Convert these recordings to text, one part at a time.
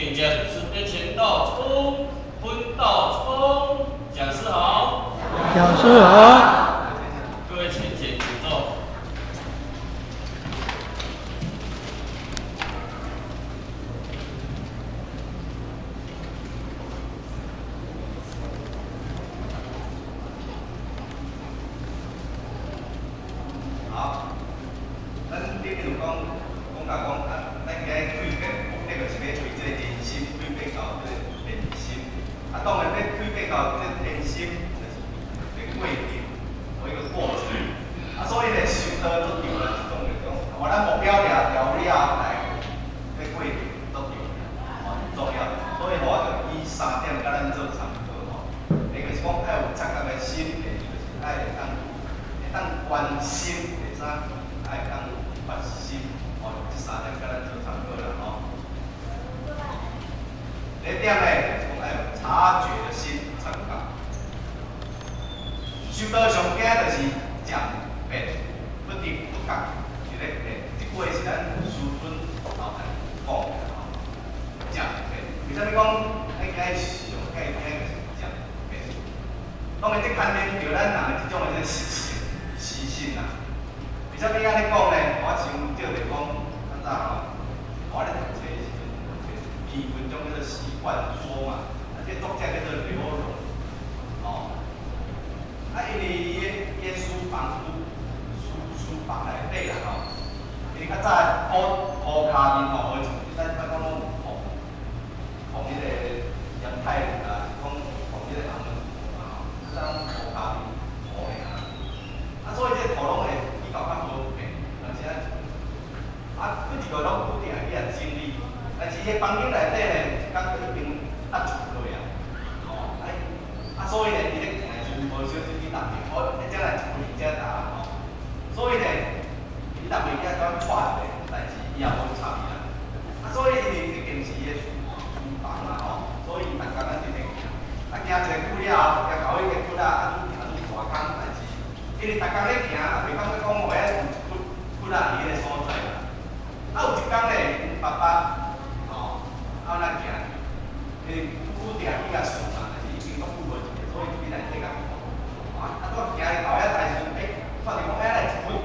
请讲师前到冲，分到冲，讲师好。讲师好。各位浅浅请坐。好，咱頂面有講講到講啊，咱今日蛻變，目的就是欲對這个人心蛻變到這個天心。啊，當然欲蛻變到這個天心，就是一個過程，有一個過程。啊，所以呢，修道足重要一種就是講，予咱目標掠牢了後來，這過程足重要，吼，很重要。所以予我就以三點共咱做參考吼。第一個是講愛有察覺的心，第二就是愛會當觀心，第三愛會當發心，吼，這三點共咱做參考啦吼。第一點呢，就是講愛有察覺的心，察覺。修道上驚就是漸變，不知不覺佇咧變。這句話是咱師尊老來講的吼。漸變，為啥物講咱今日上蓋驚就是漸變？當然，這牽連著咱人的這種的這個習性、習性啦。為啥物按呢講呢？我想照著講，較早吼，我咧讀冊的時陣，讀一篇文章叫做《習慣說》嘛，啊，這個作者叫做劉嶸，吼。啊，因為伊的書房書房內底啦吼，因為較早塗跤面吼，無像咱這擺講攏有碰碰彼個鹽太啦，是講碰彼個紅毛嘛吼，較早攏塗跤面塗的啊。啊，所以這個塗攏會比較較無變，但是啊，啊，每一個攏固定會去共整理，但是伊的房間內底呢，一工已經搭厝落啊，吼，啊，啊，所以呢，伊咧行的時陣無小心去踏著，哦，彼只來一開只踏吼，所以呢，伊踏袂記怎踹一下，但是伊也無插伊啦。啊，所以因為這間是伊的書房啦吼，所以逐工咱佇咧行，啊，行一個久了後，行到彼個骨仔，啊，愈行愈大工，但是因為逐工咧行，也袂感覺講予遐有一骨骨仔佇彼個所在啦。啊，有一工咧，𪜶爸爸吼，啊，咱行去，因為久定去共巡嘛，但是已經足久無一個，所以入去內底共看。啊，啊，拄行到遐代時陣，欸，看著講遐來一骨一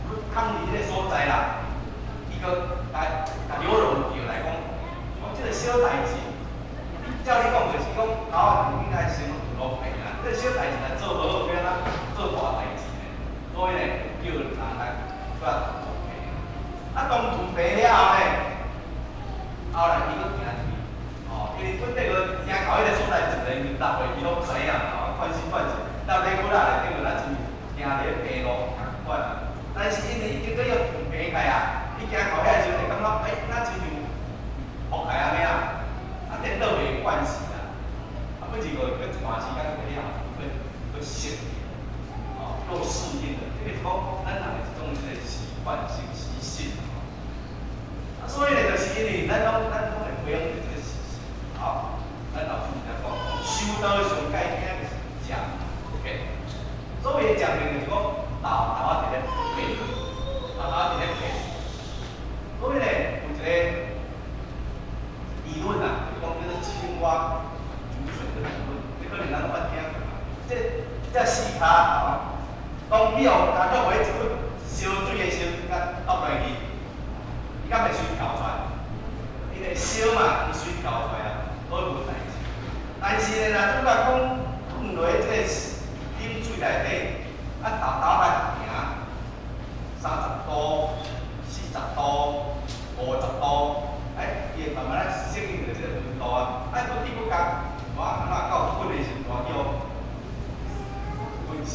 骨囥佇彼個所在啦，伊閣共共劉嶸叫來講，講這個小代誌，你照你講就是講，頭仔應該先落病啊，這個小代誌若做無好，欲按怎做大代誌呢？所以呢，叫人來過來塗平。啊，當塗平了後呢，後來伊閣行入去，吼，因為本底閣行到彼個所在，一個人踏過去攏知影，吼，款式款式，踏咧骨仔內底閣咱親像行佇咧平路仝款啊。但是因為已經閣要塗平起啊，伊行到遐時陣會感覺，欸，若親像復起按呢啊，啊，顛倒袂慣勢啦。啊，不是個閣一段時間過了後，閣閣適應，吼，又適應了。這個是講咱人的一種這個習慣性習性，吼。啊，所以呢，就是因為咱攏會培養著這個習性，吼。咱老師才講，修道上蓋驚就是漸變。所謂的漸變，就是講沓沓仔佇咧變，沓沓仔佇咧變。所以呢，有一個理論啊，就是講叫做青蛙煮水的理論，這可能咱攏捌聽過嘛。這這四跤吼，當去予共落去一窟燒水的時陣，共倒落去，伊敢會隨跳出來？因為燒嘛，伊隨跳出來啊，所以無代誌。但是呢，若拄甲講放落去這個冷水內底，啊，沓沓仔行30度、40度、50度，欸，伊會慢慢仔適應著這個溫度啊。啊，不知不覺，我按怎到困的時陣，去予困死。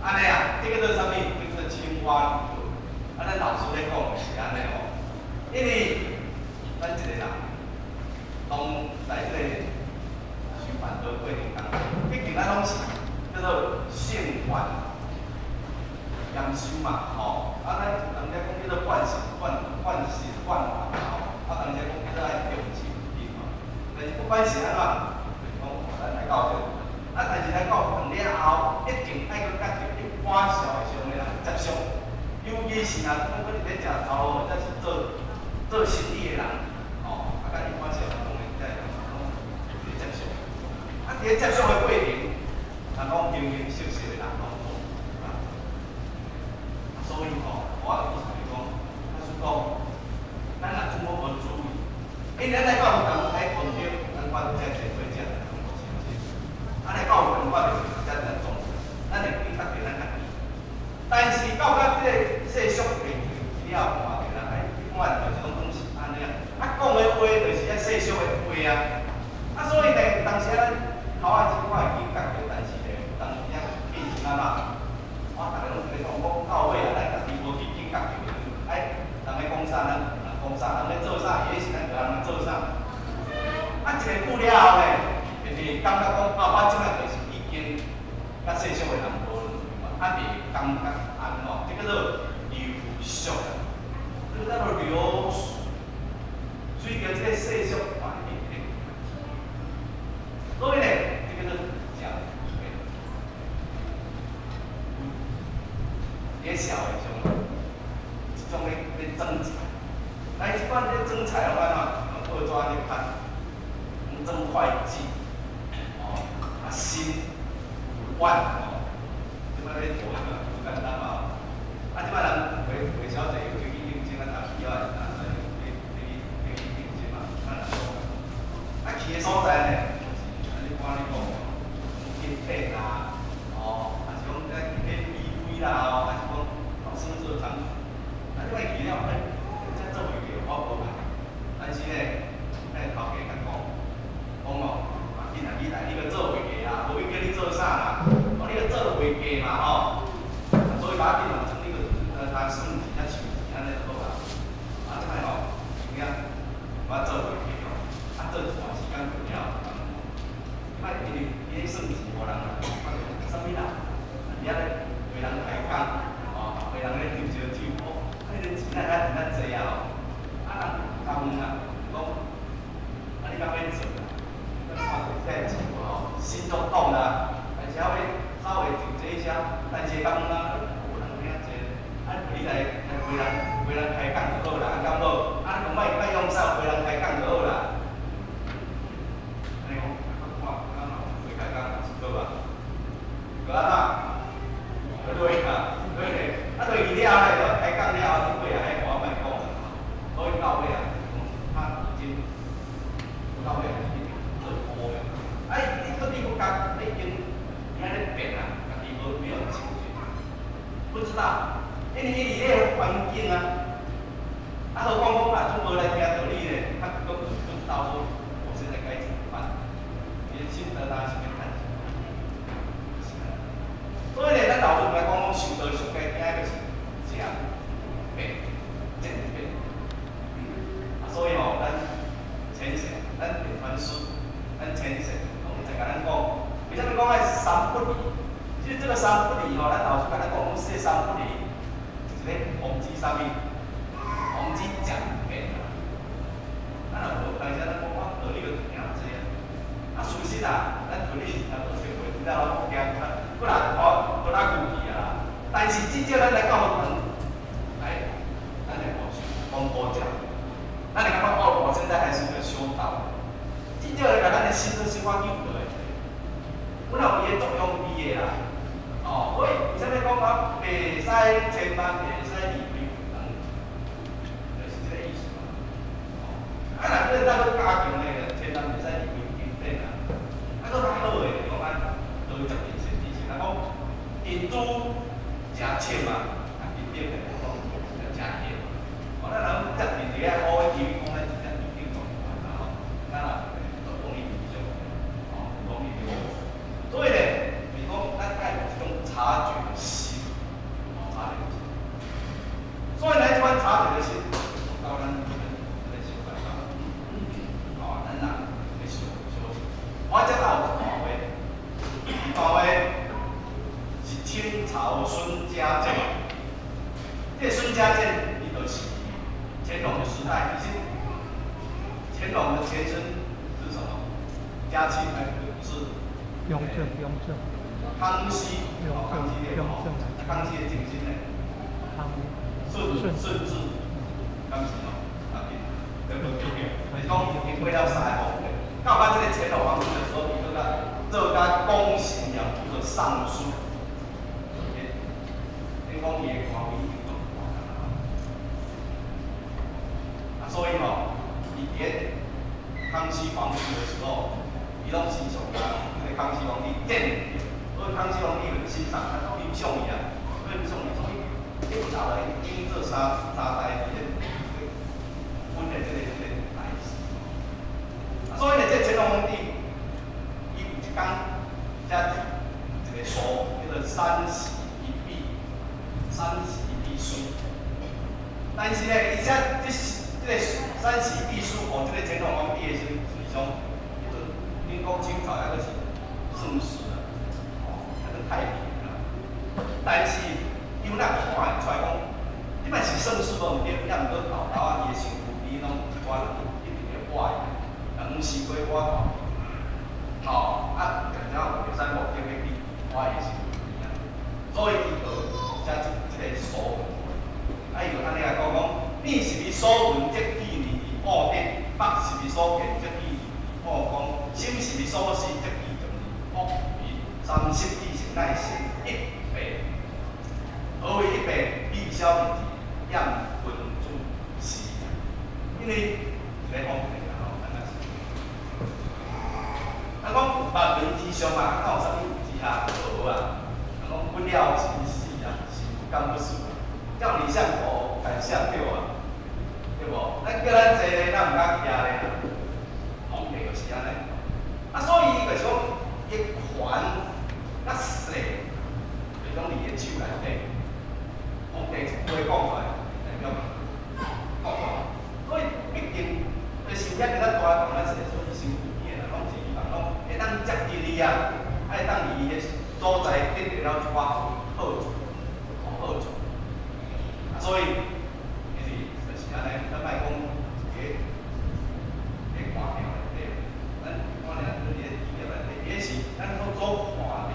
按呢啊，這叫做啥物？叫做青蛙理論。啊，咱老師咧講的是按呢吼，因為咱一個人當在這個修辦道過程當中，畢竟咱攏是叫做聖願兼修嘛，吼。啊，咱有當時講叫做慣性、慣慣性、慣法吼，啊，當時講叫做愛重視定吼。但是不管是按怎，就是講咱來到這個，啊，但是來到堂了後，一定愛閣佮一般社會上的人接觸，尤其是若講閣佇咧食頭路或者是做做生意的人，佇咧接觸的過程，人講形形色色的人攏有，啊，所以吼，我的意思是講，假使講，咱若總無無注意，因為咱來到佛堂愛觀點，咱看遮濟會遮攏無是毋是？啊，來到佛堂看就是遮咱總，咱會警覺著咱家己。但是到甲這個世俗變了後，看著人哎，你看就是攏總是按呢啊，啊講的話就是遐世俗的話啊，啊所以呢，有當時咱頭仔這款會警覺著，但是呢，有當時啊變成按怎？我逐家攏咧講，講到尾啊，咱家己無去警覺著，哎，人咧講啥，咱人講啥，人咧做啥，伊是咱就人咧做啥。啊，一個久了後呢，就是感覺講啊，我這擺就是已經佮世俗的人無兩樣，啊，袂感覺按怎，這叫做流俗啊，這個叫做流俗，隨著這個世俗環境的，所以呢，這叫做漸變。佇咧社會上，這種咧咧裝菜，咱這款咧裝菜攏按怎？攏報紙咧刊，攏裝會計，哦，啊新萬哦，這擺咧做無簡單嘛。啊，這擺人魏魏小姐有去應徵啊，若需要的，啊，所以去去去應徵嘛，咱來講。啊，去的所在呢，就是按呢看你講，金店啊，哦，還是講咧去 BV 啦，哦，還是講哦，甚至場，啊，這擺去了，哎，這做袂過，我無來。但是呢，咱頭家共講，講哦，啊，緊啊，你來，你閣做會計啊，無伊叫你做啥啦？哦，你閣做會計嘛，吼。所以把緊嘛，從你個他算錢啊、收錢按呢就好啊。啊，這擺吼，有影我做會計哦，啊，做一段時間過了，這擺因為伊咧算錢，予人啊，啥物啦？啊，佇遐咧陪人開講，哦，陪人咧斟燒酒，哦，啊，你這錢哪會遮濟啊？吼，啊，人共問啊，講，啊，你敢欲做啊？看著這錢無吼，心足動啦，但是還會稍微糾結一下，但是會共問啊，無人遐濟，啊，你來來陪人陪人開講就好啦，啊，敢無？啊，你講莫莫用手陪人開講就好啦。按呢講，我看敢若陪開講也是好啊。閣按怎？閣落啊，落咧，啊落去了後咧，就開講了後，尾啊，彼我莫講啦，所以到尾啊，講他已經到尾已經做孤的。哎，你不知不覺，你已經伊按呢變啊，家己無沒有察覺，不知道，因為伊佇咧個環境啊，啊，何況講啊，總無來聽道理咧，他都不知道說我現在該怎麼辦，伊的心得當是欲趁錢，是啊。所以咧，咱老師來講，講修道上該驚就是漸變、漸變。啊，所以吼，咱淺顯，咱電傳師，咱淺顯，攏在共咱講，為啥物講愛三不離？其實這個三不離吼，咱老師共咱講，講說三不離，是咧防止啥物？防止漸變啊。咱若無，當時咱講我道理閣聽遮啊，啊事實啊，咱道理也無說過，真正攏驚，過來哦，過來牛去啊。但是至少咱來到佛堂，來，咱來講講佛教，咱會感覺哦，我現在還是個修道，至少來共咱的心都小可救落來。本來有伊的作用佇的啦，哦，所以為啥物講講袂使千萬袂使離開佛堂，就是這個意思嘛。哦，啊，若閣再閣加強咧，千萬袂使離開經典啊。啊，閣較好的，講按多接近善知識，若講近朱者赤嘛，啊，近點的講誠近。哦，咱若講接近一個好的機會，講咱真正一定講啦吼，咱若都容易迷上，哦，容易迷。所以咧，就是講咱愛有這種察覺的心，哦，察覺的心。所以呢，這款察覺的心，到咱咱咧修辦法，哦，咱人咧修修。我這倒有一段話，這段話是清朝孫家正。這個孫家正，伊就是乾隆的時代，其實乾隆的前身是什麼？嘉慶還是？雍正，雍正。康熙，哦，康熙的哦，康熙的前身呢？康。順治，敢是哦？啊對，對不對？就是講經過了三个皇帝，到咱這個乾隆皇帝的時候，伊閣較做甲講刑兩部的尚書。聽講伊的官位已經足大啦。啊，所以吼，伊佇咧康熙皇帝的時候，伊攏時常共這个康熙皇帝見面，所以康熙皇帝很欣賞他，欣賞伊啊，欣賞伊，所以一直來經做三代佇咧阮的這個代志。啊，所以呢，這個乾隆皇帝，伊有一工寫一個書，叫做《三席一壁》，三席一壁書。但是呢，伊寫這個三席一壁書，予這個乾隆皇帝的時時陣，彼陣民國清朝抑閣是盛世啊，哦，抑閣太平啊。但是伊有哪看會出來講，這擺是盛世無毋對，抑毋過後頭啊，伊的身軀邊攏有一寡人一直咧挖伊，人攏死過挖頭。吼，啊，定定有三目的欲去挖伊的身軀邊啊，所以伊就寫這個書。啊，伊就按呢來講講，你是伊所聞則記念於惡德，目是伊所見則記念於惡功，心是伊所思則記藏於惡語，三十以上乃成一弊。何謂一弊？彼小人厭君子是，因為一个方面啦吼，咱若是，咱講萬民之上啊，哪有啥物之下無啊？人講不料其死啊，是不敢不死。叫你像狗，敢像狗啊？對無？咱叫咱坐咧，咱毋敢徛咧啦。皇帝就是按呢。啊，所以伊就是講，伊權較勢，就是講佇伊的手內底。皇帝一句話講出來，代表講出來。所以畢竟，就是遐爾仔大，當咱是說伊身軀邊的人，攏是希望講會當接近伊啊，啊會當佇伊的所在得著了一寡好處，好處。啊，所以其實就是按呢，咱莫講一个佇官僚內底，咱官僚佇咧企業內底，也是咱所看著的，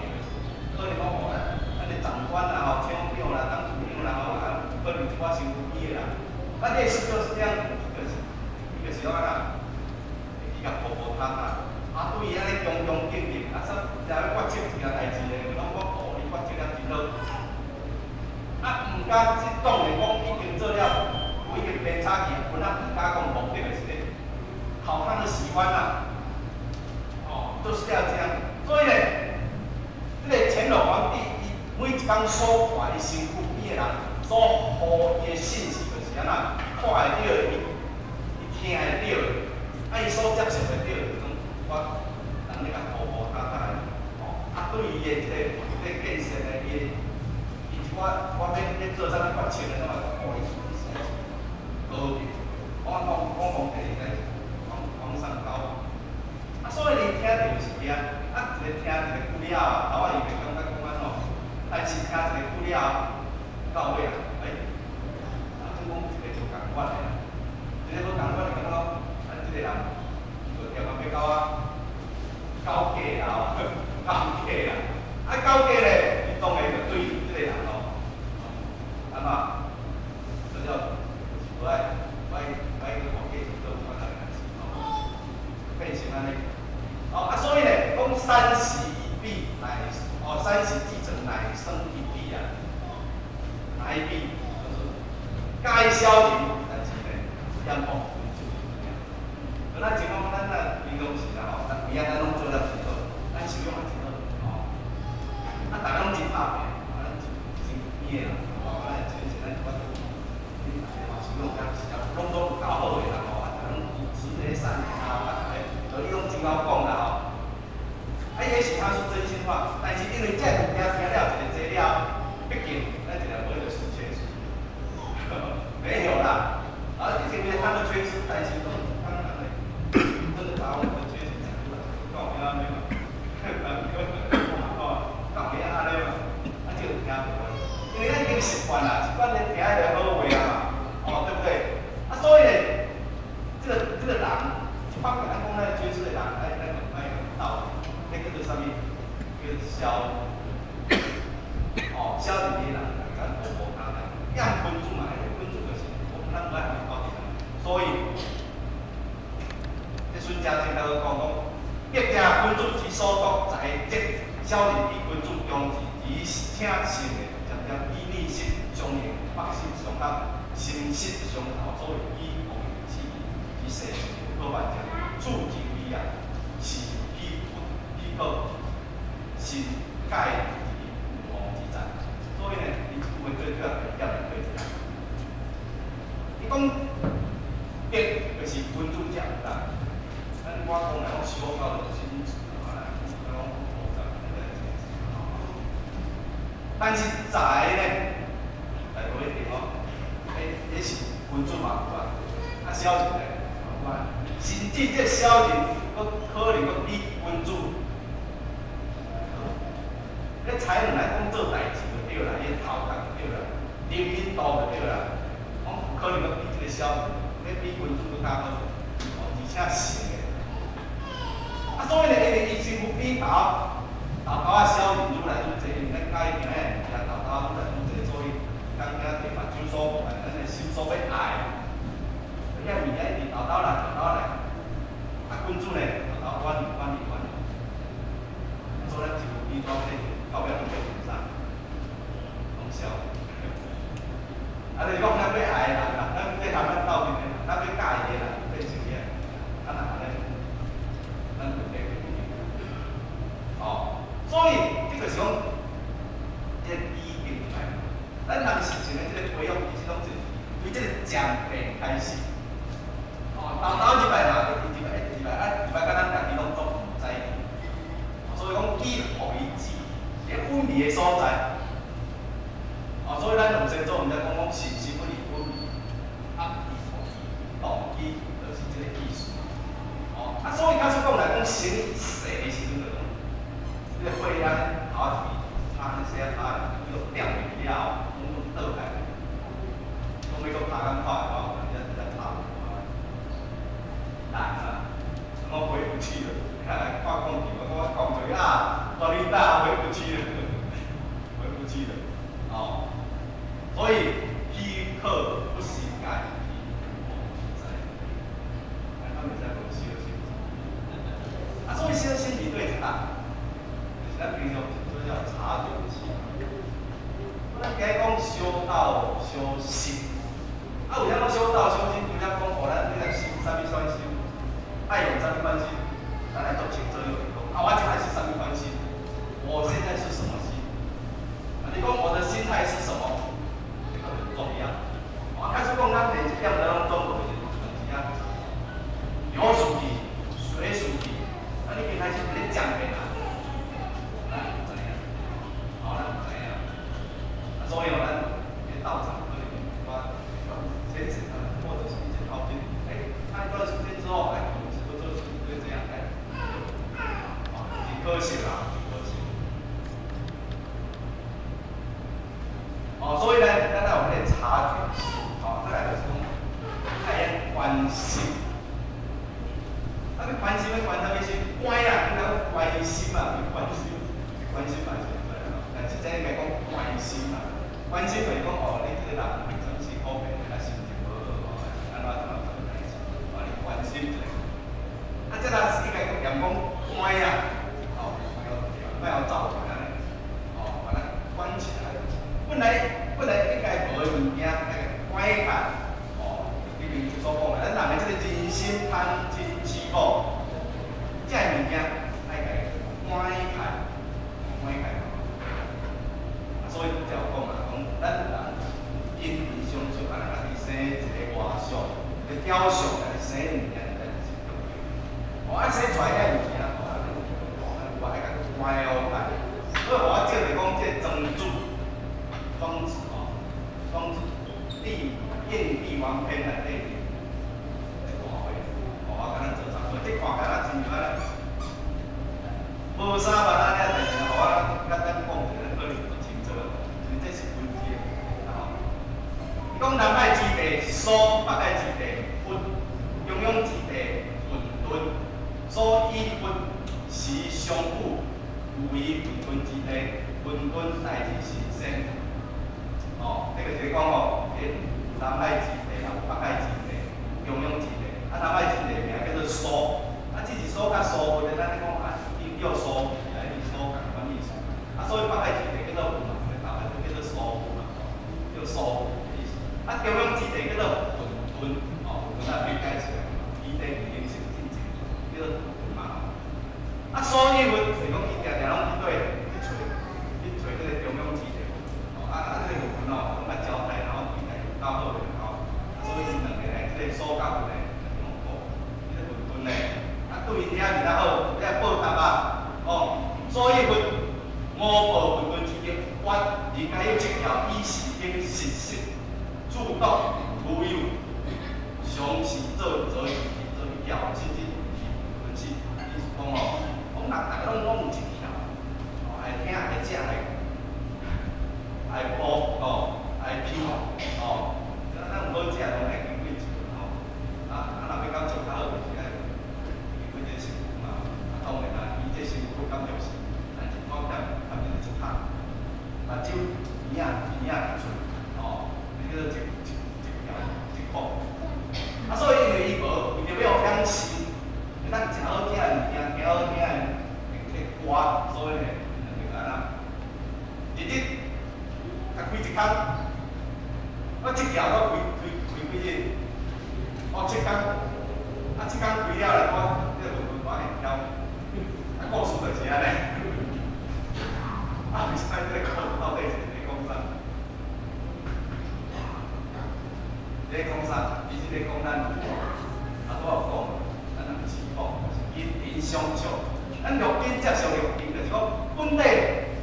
可能講吼，咱的長官啦吼、廠長啦、董事長啦吼，啊，可能一寡身軀邊的人，啊，類似就是這樣，一個是講按怎，會去共婆婆湯啊，啊，對伊按呢恭恭敬敬，啊，說若欲決策一件代誌咧，攏講哦，你決策了真好。啊，毋敢去當然講已經做了，有已經偏差去，本來毋敢講目的就是咧，討他的喜歡啦，哦，都是要這樣。所以咧，這個乾隆皇帝伊每一工所看伊身軀邊的人所予伊的信息就是按怎，看會著的，伊聽會著的，啊，伊所接受會著的，就講我人咧共婆婆塔塔的，哦，啊，對伊的這個建設咧，伊的。我欲做啥物決策咧，我嘛講哦，你實在是高級，我講講皇帝實在是皇上高。啊，所以你聽著是遐，啊，一个聽一个久了後，頭仔伊袂感覺講按怎，但是聽一个久了後，到尾啊，欸，啊，總講一个無仝款的，一个無仝款的感覺講，啊，這個人就定定欲共我勾結啦，勾結啦，啊，勾結咧，伊當然就對這個人哦。按怎？這叫無愛無愛無愛去互繼續做款仔的代誌吼，變成按呢。哦啊，所以咧，講三席一弊乃哦，三席既成乃生一弊啊，哪一弊？就是該消人，但是咧，厭惡君子。咱情況咱咱平常時啦吼，咱有影咱攏做了真好，咱修養也真好，吼。啊，逐家攏真拍拼，啊，咱真真邊的人，吼，咱真是咱一寡恁大家嘛修養較是啊，攏總有夠好的啦吼，啊，逐家攏慈眉善眼啊，啊，逐家道理攏真𠢕講啦吼。啊，也許他說真心話，但是因為這物件聽了一個這了，畢竟咱一個無彼個時缺失，沒有啦。啊，因為他的缺失，擔心講剛剛的，真的把我們的缺失講出來，講有影按呢嘛？哦，講有影按呢嘛？啊，這個聽無，因為咱已經習慣啦，習慣咧聽彼个好話啊嘛，哦，對不對？啊，所以咧，這個人，一方面咱講咱缺失的人，愛咱愛有道理，那叫做啥物？叫做消，哦，消佇的人，咱無無他的，厭君子嘛，彼個君子就是我咱無愛共伊鬥陣，所以，這孫家正頭講講，德者君子之所作才则，小人比君子強智而且信的，漸漸以逆心相應，北心相合，心實相投，所謂以無之之勢，不可萬者，處之為啊，是彼不彼可，心介於無王之戰。所以呢，伊這句話最主要係點對一下。伊講德就是君子者啦。咱我講來講修道的心啊，我講菩薩但是財呢，財無一定哦，迄是君子嘛有啊，啊小人呢，嘛有，甚至這小人，閣可能閣比君子好。你才能來講做代誌就對啦，伊頭殼就對啦，靈敏度就對啦，講有可能閣比這個小人，欲比君子閣較好，哦，而且成的。啊，所以呢，因為伊身軀比豆，豆豆仔小人愈來愈濟，因為咱喜歡食的物件豆豆愈來愈濟，所以講囝摕目睭所看，咱的心所欲愛，遐物件一直豆豆來，豆豆來。啊，君子呢，豆豆遠離遠離遠離。所以咱一有比到底，到尾攏變成啥？攏小。啊，就是講咱欲愛的人啦，咱欲共咱鬥陣的，咱欲佮意的人，變成啥？啊，若按呢，咱就變哦，所以這個是講，這個比較來，咱人實情的這個培養，其實攏是對這個漸變開始。哦，頭頭一擺嘛，一擺一擺啊，一擺甲咱家己攏總毋知。所以講，以予伊智，佇隱微的所在。哦，所以咱兩先祖毋知講講信心不離隱微，啊，動機就是這個意思。哦，啊，所以假使講來講，生細的時陣就講，這個火安呢頭仔一拍那些拍，伊就點入去了後，攏總倒開，攏欲閣拍甲看的話，人家在拍無來啊，我回不去了，看講起，我講出啊，我你大回不去了，回不去了，哦，所以豈可不心介於無之災？咱袂使無小心。啊，所以小心是對啥？就是咱平常時叫察覺心。咱今日講修道修心，啊，為啥講修道修心？除了講哦，咱這個心啥物款心，愛用啥物款心，咱來做清楚就是講，啊，我這擺是啥物款心？我現在是什麼心？啊，你講我的心態是什麼？這個很重要。我開始講，咱連這點攏總無是有時啊，有屬體，隨屬體，啊，你剛開始佇咧講變啊，咱毋知影，哦，咱毋知影。啊，所以哦，咱佇道場可能我前幾或者是一些淘金，哎，看一段時間之後，哎，可能是不做是會這樣，哎，哦，挺可惜啦，挺可惜。哦，所以呢，咱愛有彼個察覺心，哦，再來就是講，愛關心。啊，你關心欲關啥物心？關啊，應該講關心嘛，關心，關心嘛是會使吼，但是這應該講關心嘛。關心就是講哦，你這個人平常時好變，啊心情無好，哦，是按怎怎怎麼代誌，哦，你關心一下。啊，這若是應該講講關啊，哦，莫予走出來按呢，哦，把它關起來。本來應該無的物件，愛共關起來，哦，裡面所講的，咱人的這個人心貪嗔痴妄，這个物件愛共關起來，關起來。啊，所以才有講嘛，講咱人因緣相續，按呢家己生一個外相，一個表象，家己生物件，咱是對。哦，啊生出來遐物件，哦，咱有愛共關好來。所以我照著講，這個莊子，莊子哦，莊子帝應帝王篇內底一段話，哦，我敢若做參考，這看起來親像按呢，無啥物仔爾，但是予我簡單講一下，可能就清楚了，因為這是文字的，吼。伊講南海之地蘇，北海之地鬱，中庸之地混沌，所以鬱實相輔，有為混沌之地，混沌代志神仙。哦，這個就是講吼，南海之地啦，北海之地，中庸之地，啊，南海之地名叫做蘇，啊，只是蘇佮蘇，或者咱咧講叫蘇，來蘇共款意思。啊，所以北海之地叫做雲嘛，南海叫做蘇嘛，叫蘇的意思。啊，中央之地叫做混沌，哦，混沌啊，變解釋，天地二形成進前，叫做混沌嘛。啊，所以阮就是講伊定定攏去對去揣去揣這个中央之地，哦，啊啊，這个混沌哦，攏共交代，然後對待有夠好的吼，啊，所以𪜶兩个呢，這个蘇佮雲呢，就講哦，這个混沌呢，啊，對𪜶遐爾仔好，遐報答啊，哦，所以阮五報混沌之德，願人該有七竅，以是經實實主導無有，常是做做做竅，甚至是分析，意思講哦，講人逐个攏攏有一竅，哦，愛聽愛食愛愛補哦，愛批哦，咱有好食攏愛經過一輪吼，啊啊，若欲感受較好，就是愛經過這个身軀嘛，啊當然啦，伊這身軀感覺是，咱一寡點含一拍，目睭耳仔耳仔出，哦，這叫做一一一竅一孔。啊，所以因為伊無為著欲養生，會當食好聽的物件，聽好聽的的歌，所以呢，𪜶就按怎，日日共開一工，我這竅我開開開幾日？哦，7工，啊，7工開了咧，我這個混沌我會曉，啊，故事就是按呢。啊，毋知這个故事到底是咧講啥？咧講啥？其實咧講咱，啊，拄仔有講，咱人是講是因緣相照，咱六根接受六根，就是講本體，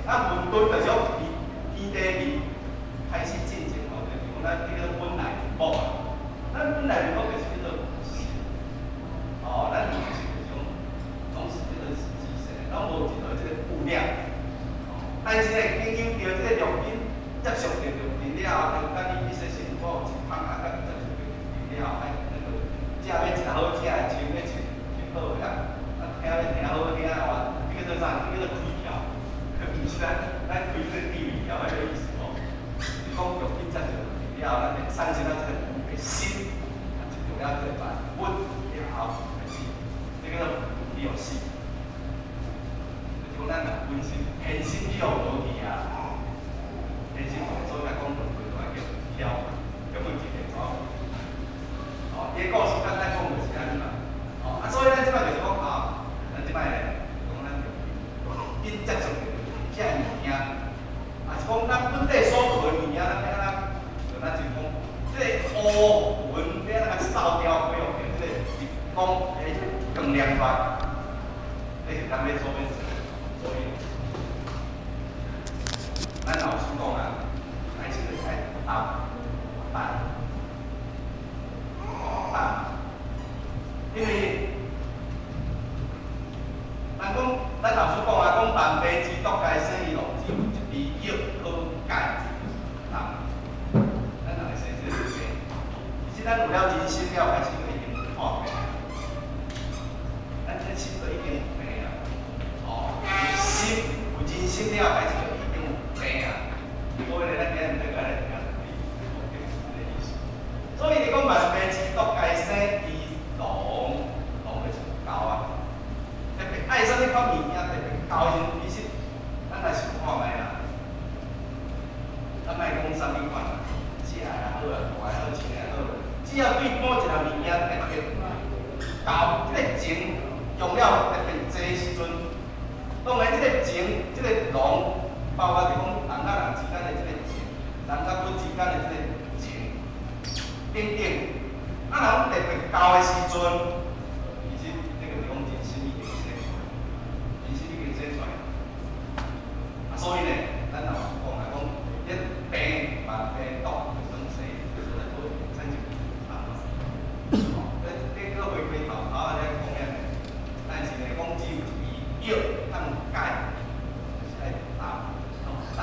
咱混沌就是講天地未開始進前吼，就是講咱這個本來面目啊。咱本來面目就是叫做心，哦，咱就是這種總是這個自性，攏無一個這個物量。但是呢，經由著這個六根接觸著六根了後，就等於一些辛苦一芳啊，甲接觸著六根了後，愛那個食欲食好食的，穿欲穿穿好的，啊，啊聽欲聽好聽的話，這叫做啥？這叫做開竅，毋是咱咱開這個地理竅彼個意思哦。是講六根接觸六根了後，咱會產生了這個分別心，啊，執著了這個萬物了後，開始這叫做有死。就是講咱若分身，現身去予無去啊，現身所以才講輪迴就愛叫竅，叫問一個哦。哦，伊個故事簡單講就是按呢嘛。哦，啊，所以咱這擺就是講啊，咱這擺咧講咱就緊接觸著這物件，啊是講咱本底所有的物件，咱欲按怎？就咱就講，這個烏雲欲按怎掃掉，恢復著這個日光的光亮出來，這是咱欲所欲做。所以，咱老師講啊，開始就是愛等等等，因為咱講，咱老師講啊，講萬病之毒該生伊咯，只有一味藥好解，等。咱人會生這個病，其實咱有了人生了，開始就已經破病，咱這心就已經有病啊。哦，有心有人生了，開始就已經有病啊。所以咧，咱今日毋使共來聽這個意思。所以你講萬病之毒該生伊狼，狼就是狗啊。特別愛啥物款物件，特別厚的時陣，其實咱來想看覓啦。咱莫講啥物款啦，食的也好啊，大的好，穿的也好，只要對某一項物件特別厚，這個情用了特別濟時陣，當然這個情，這個狼，包括就講人佮人之間的這個情，人佮物之間的這個情，等等，啊，若講特別厚的時陣，其實這個就講人心已經生出來，人心已經生出來。啊，所以呢，咱老師講來講，這病萬病毒就是講生，就是來做產生啊。哦，這這個回歸頭頭仔咧講遐呢，但是呢，講只有一味藥通解，就是愛等，等。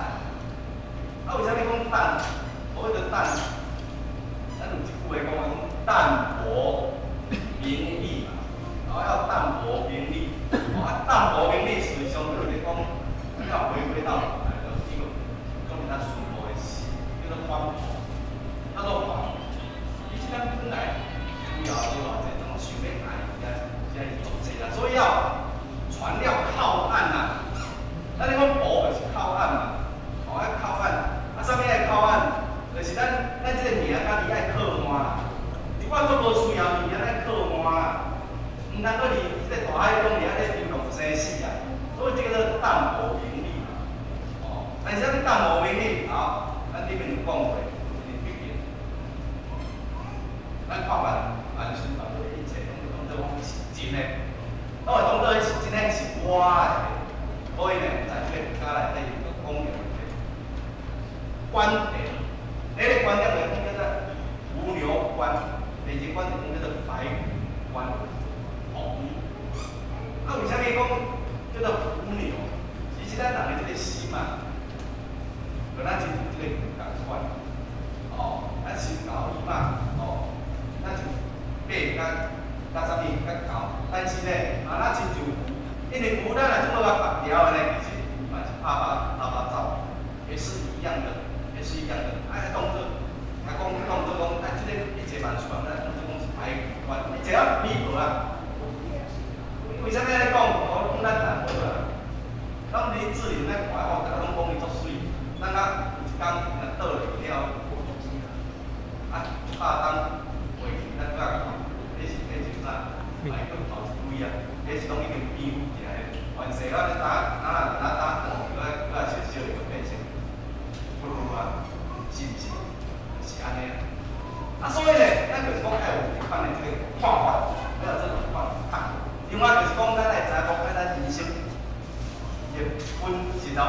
啊，為啥物講等？所謂的等，咱有一句話講啊，講淡泊名利嘛，哦，要淡泊名利。哦，啊，淡泊名利，實際上就是講，要回歸到來的一個講比較淳樸的心，叫做返璞，叫做返。其實咱本來需要無偌濟，攏想欲愛，也是偌濟啦，所以要傳了靠愛。淡無明呢？好，咱頂面有講過，有一個咱看萬萬事萬物一切，攏當做講是真的，攏會當做是真的是我的。所以呢，在這個佛教內底有個講一個觀點，這個觀點來講叫做伏牛觀，第二觀點講叫做白骨觀。哦，啊，為啥物講叫做伏牛？其實咱人的這個心啊，跟咱親像這個牛仝款。哦，咱心猴伊嘛，哦，咱就爬較較啥物較高，但是呢，啊，咱親像牛，因為牛咱若這麼共縛牢的呢，其實牛嘛是拍拍拍拍走，也是一樣的，也是一樣的。啊，當做，啊講當做講，啊，這個一切萬事萬物，當做講是白骨觀，一切啊變無啊。為啥物按呢講？我講咱人無啦，咱林志玲咧看我，逐家攏講伊足媠，咱啊有一工若倒落去了，啊，100冬過去，咱閣來看，彼是變成啥？白骨頭一堆啊！彼是攏已經變腐起來，原生啊，你打啊，若打斷去，閣閣小小就變成骨骨啊，是毋是？是按呢啊。啊，所以呢，咱就是講愛有這款的這個看法，要有這種看法。另外就是講，咱愛知影講，咱人生的本質哦。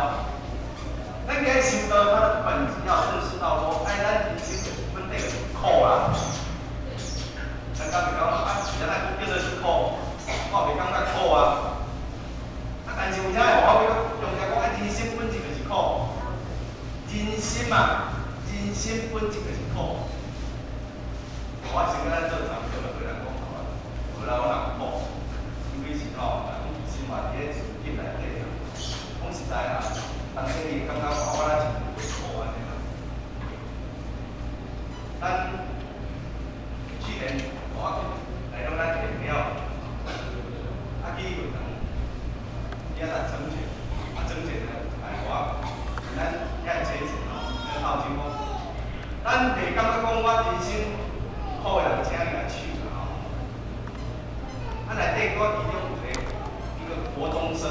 咱今日修道，它的本質要認識到說，哎，咱人生的本底就是苦啦。咱敢會講啊，是按怎閣叫做是苦？我也袂感覺苦啊。啊，但是為啥會我欲強調講，啊，人生本質就是苦。人生嘛，人生本質就是苦。我先共咱做參考，對人講好啊。無啦，我若苦，因為是吼，人生活佇咧處境內底啊。講實在啦，當時你感覺我若真苦按呢啦。咱去年我來到咱下了，啊去有人，伊仔在整潔，啊整潔呢，來我，咱遐錢錢吼，咧鬥真講，咱袂感覺講我人生苦的人，請伊來手啦吼。啊內底我其中有一個一個國中生，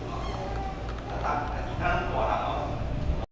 啊，啊，其他攏大